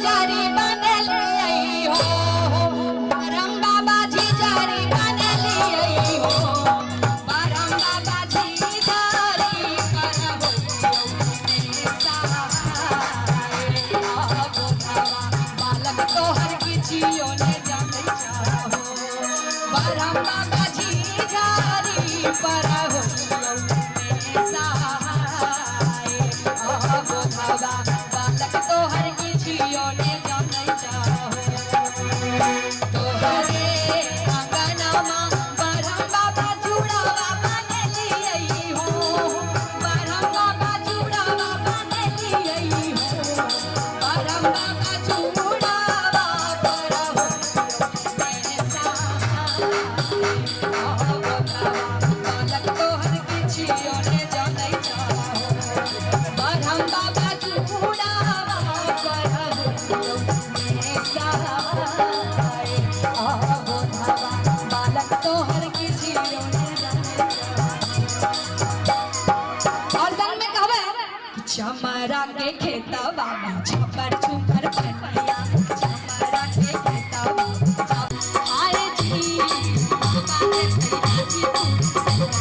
झिझरी बनलियै हो। परम बाबा झिझरी बनलियै हो। परम बाबा झिझरी पर होइयौ सहाय। अबोधवा बालक तोहर किछियो ने जानै छहो। परम बाबा झिझरी पर होइयौ सहाय। अबोधवा बालक तोहर किछियो ने जानै छहो। तोहरे आंगनमा बरम बाबा जुड़ावा बनलियै हो। बरम बाबा जुड़ावा बनलियै हो। बरम बाबा जुड़ावा पर बालक तोहर किछियो ने जानै छहो। बरम बाबा जुड़ावा पर सहाय। अबोधवा बालक तोहर किछियो ने जानै छहो। और संग में कहबै कि चमरा के खेतवा में छपर छुपर पनिया। चमरा के खेतवा में आए जी बाबा देखै जी तू सैया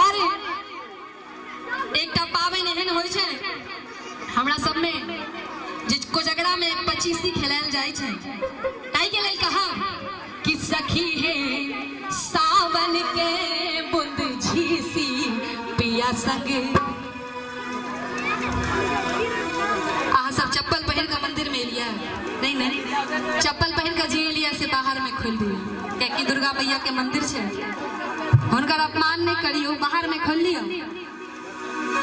और एकटा पाबनि एहन होइ छै हमरा सबमे जे कोजगरा में पचीसी खेलायल जाइ छै, ताहि के लेल कहब कि सखी हे सावन के बूंद झीसी पिया संग। अहाँ सब चप्पल पहिर कऽ मंदिर में एलियै? नहीं नहीं, चप्पल पहिर कऽ जे एलियै से बाहर में खोलि दियौ, कियाकि दुर्गा मैया के मंदिर छै, हुनकर अपमान नहीं करियौ, बाहर में खोलि लियौ।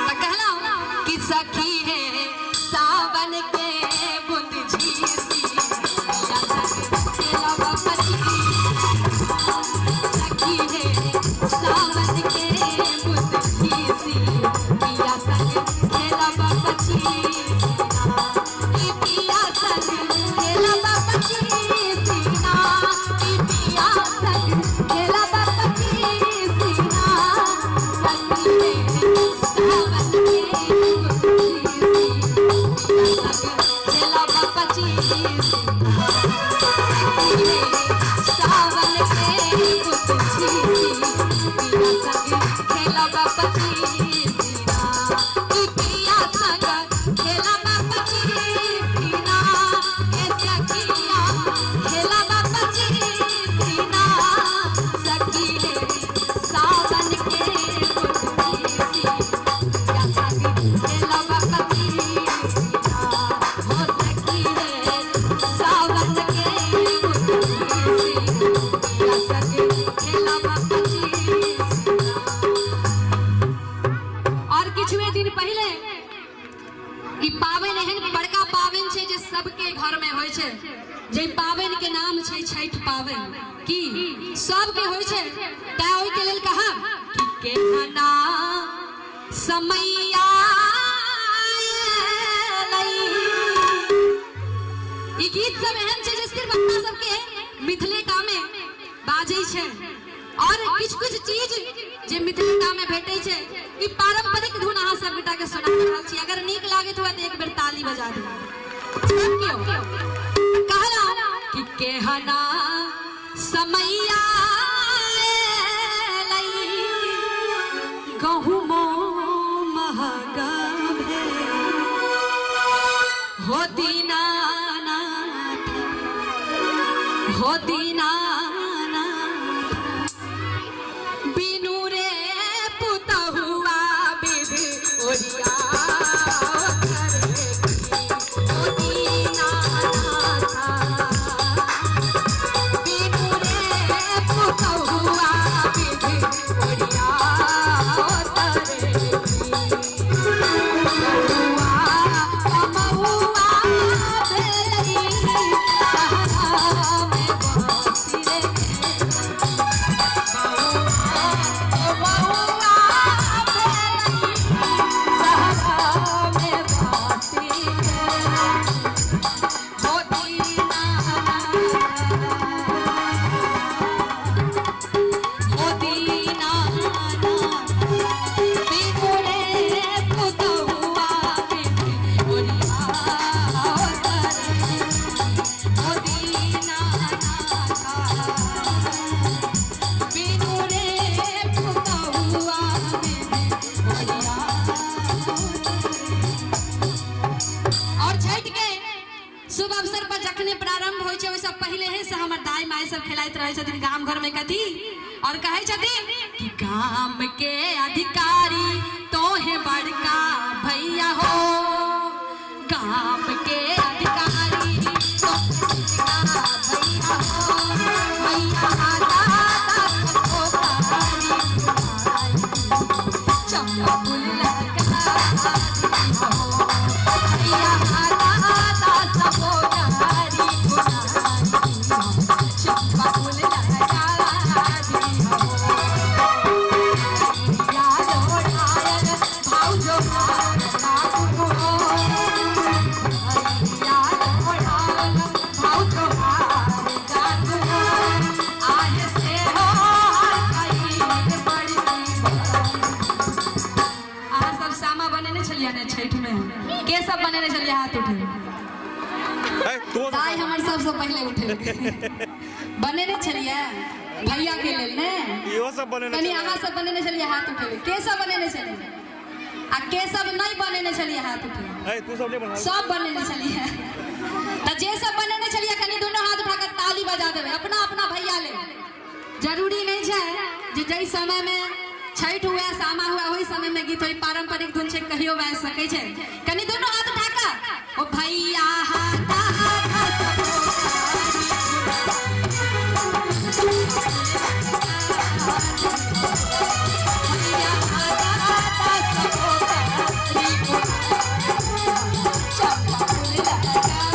तऽ कहलहुँ कि सखी हे सावन के बूंद झीसी पिया संग खेलब पचीसी। सखी हे सावन के बूंद झीसी पिया संग खेलब पचीसी ना। ई पिया संग खेलब पचीसी ना। ई पिया संग खेलब पचीसी ना। सखी हे सावन के बूंद झीसी पिया संग खेलब पचीसी ना। सखी हे सावन के बूंद झीसी पिया संग खेलब पचीसी ना। ई पिया संग खेलब पचीसी ना। ए सखिया खेलब पचीसी ना। सखी हे सावन के बूंद झीसी पिया संग खेलब पचीसी ना। हो सखी हे सावन के बूंद झीसी पिया संग खेलब पचीसी ना। और किछुए दिन पहिले ई पाबनि एहन बड़का पाबनि छै जे सबके घर में होइ छै, जे पाबनि के नाम छै छठि पाबनि, की सबके होइ छै। तैं ओहि के लेल कहब कि केहना समैया एलै। ई गीत सब एहन छै जे सिर्फ अपना सबके मिथिलेटा में बाजै छै और किछु किछु चीज जे मिथिलेटा में भेटै छै। ई पारंपरिक धुन अहाँ सब गोटा के सुना रहल छी। अगर नीक लागैत हुए तऽ एक बेर ताली बजा दियौ सब केओ। कहलहुँ कि केहना समैया एलै, गहुमो महगा भेल। हो दीनानाथ, हो दीनानाथ, बिनु रे पुतहुआ विध ओरिया हो दीनानाथ, बिनु रे पुतहुआ। से हमर दाई माई सब खेलाइत रहै छथिन गाम घर में कथी और कहै छथिन कि गाम के अधिकारी तोहे बड़का भैया हो, गाम के अधिकारी तोहे बड़का भैया हो, भैया आता को कारी चंपा फूल लटका हो, भैया आता सबो कारी चंपा फूल लटका हो। अहाँ सब सामा बनेने छलियै ने छठि में? के सब बनेने छलियै? हाथ उठे। तो दाइ हमर सबसँ पहिले उठे। बनेने छलियै भैया के लेल ने? इहो सब बनेने। कनि अहाँ सब बनेने छलियै? हाथ उठेबै। के सब बनेने छलियै आ के सब नहि बनेने छलियै? हाथ उठेबै। ए, तू सब नहीं बना। सब बनेने छलियै। तऽ जे सब बनेने छलियै, कनि दुनू हाथ उठा कऽ ताली बजा देबै अपना अपना भैया ले। जरूरी नहि छै जे जाहि समय में छठि हुए, सामा हुए, ओहि समय में गीत होई। पारंपरिक धुन छै, कहियो बाजि सकै छै। कनि दुनू हाथ उठा कऽ ओ भैया हाथा हाथा। भैया हाथा हाथा सबो कारी चंपा फूल लगा दियो।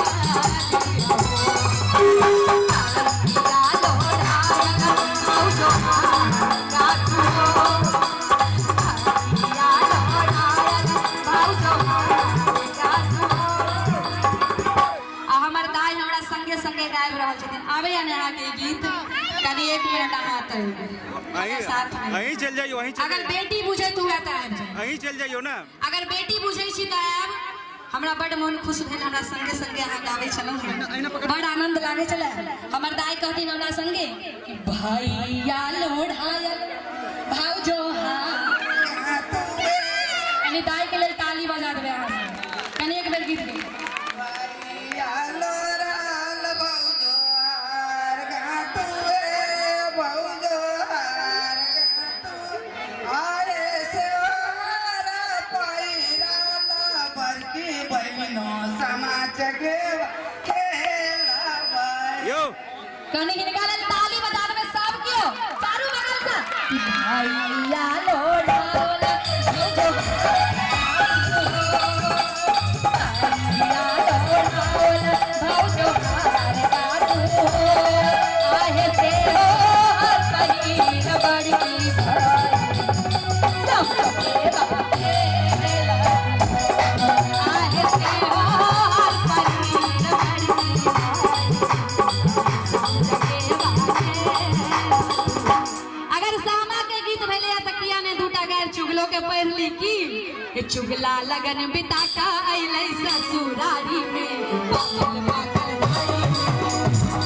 आ हमर दाइ हमरा संगे संगे गाबि रहल छथिन। आबैया ने अहाँके ई गीत? कनि एक मिनट अहाँ तऽ अहीं साथ में अहीं चल जाइयो, अहीं चल। अगर बेटी बुझैत हुए तऽ आबि जाउ। अहीं चल जाइयो ना। अगर बेटी बुझै छी तऽ आयब। हमरा बड्ड मोन खुश भेल, हमरा संगे संगे अहाँ गाबै छलहुँ हेँ, बड्ड आनंद लागै छलै। हमर दाइ कहथिन हमरा संगे कि भैया लोढ़ायल भाउजो हाथ। कनि दाइ के लेल ताली बजा देबै अहाँ सब। कनि एक बेर गीत गेबै। भैया लोराल भौजो हार गातुए, भौजो हार गातु, अरे से हार पहिराल बड़की बहिनो समाज के खेलबै। यो। कनि हिनका लेल ताली बजा देबै सब केओ चारू बगल से। भैया लोढ़ायल भौजो, भैया लोढ़ायल भौजो हार गातु, आहे से हो हर पहिर बड़की भाई सबके बाटे, आहे से हो हर पहिर बड़की भाई सबके बाटे। अगर सामा के गीत भेलै तऽ किया ने दूटा गारि चुगलो के पढ़ि ली की हे चुगला लगन बिता का अइलै ससुरारी में, पागल पागल दाढ़ी में। चुगला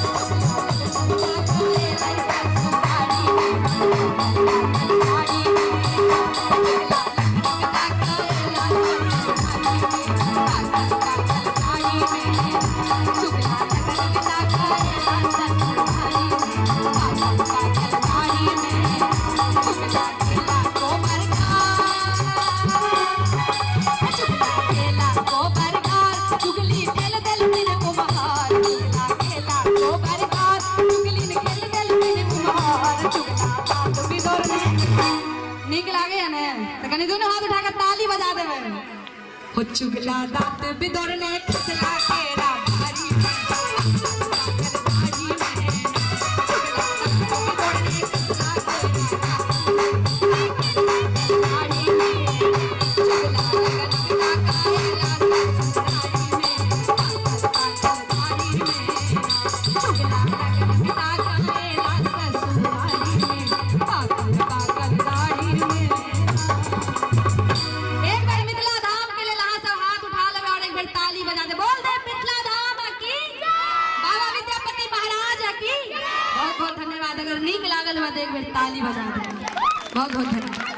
लगन बिता का अइलै ससुरारी में, पागल दाढ़ी में। चुगला लगन बिता का अइलै ससुरारी में, पागल पागल दाढ़ी में। चुगला लगन बिता का अइलै ससुरारी में, पागल पागल दाढ़ी में। चुगला खेला गोबर घार, चुगला खेला गोबर घार, चुगली खेल देल दिन कुम्हार। चुगला खेला गोबर घार, चुगली खेल देल दिन कुम्हार, चुगला बात बिदोरने। नीक लागैया ने तऽ कनि दुनू हाथ उठा कऽ ताली बजा देबै। हो चुगला दाँत बिदोरने खसला केरा भारी में, पागल दाढ़ी में। चुगला दाँत बिदोरने खसला केरा दाढ़ी में। चुगला लगन बिता कायला ससुरारी में, पागल पागल दाढ़ी में। चुगला लगन बिता कायला ससुरारी में, पागल पागल दाढ़ी में। एक बेर मिथिला धाम के लेल अहाँ सब हाथ उठा लेबै और एक बेर ताली बजा दे। बोल दे मिथिला धाम की, बाबा विद्यापति महाराज की। बहुत बहुत धन्यवाद। अगर नीक लागल हुआ तऽ एक बेर ताली बजा दे। बहुत बहुत धन्यवाद।